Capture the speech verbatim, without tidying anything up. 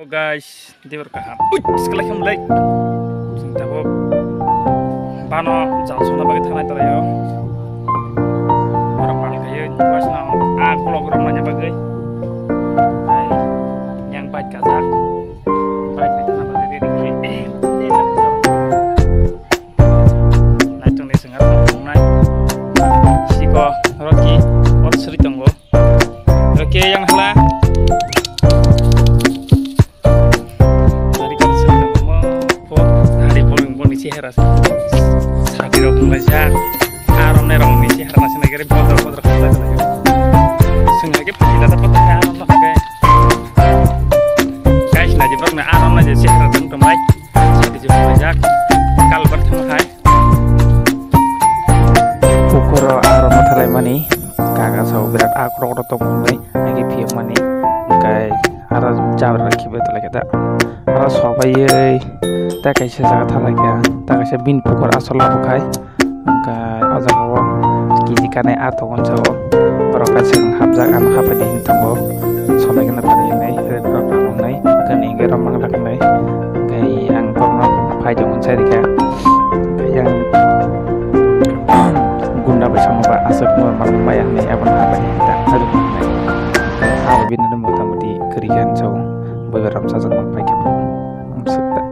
Guys, dibor kaham. Ui, sekolah khem lei. Sing tabo bano jal sona bagwi thanai talayo. Borok mal khayo, wasna a kolok rok manya bagwi. Ai, yang bike kajak. Bike ni thana bagwi ready khayo. Eh, naitung ni swngar tongnai. Siko Rocky, or sri tongo. Oke, yang hala. Tadi kan sering ngomong, po, hari polling polling si heras. Sabi rok mulai sa. Arom ne rong ni si heras na gere bodor bodor kala kala. Sung lagi pagi data foto ka arom na ke. Guys, na di rok na arom na je si heras tung tung lai. Sabi je mulai sa. Kal bar thang hai. Pukur aro mathalaimani kaga sao birat akrok rok tongmani agi phiyokmani kai aro jabra khibai tolai khe ta aro sobai ta kaisa jaga thalai kha ta kaisa bini pukur asol labo khai kai o jaga o kiji kanai a tongo sao borok kaisa hapjak ano hapai di hin tongo solai gana tari hinai red rok nai kani hingke rok manglak nai. Hingke ang borokno phai tongmani sai rikha. Yang gunda bai sama ba aswk no ma maya hinui abono habai ta hadu hinui. Abo bini no motamoti kwrwi khe ang sao bwrwi ram sajak mang pai khe bo. Ang swk ta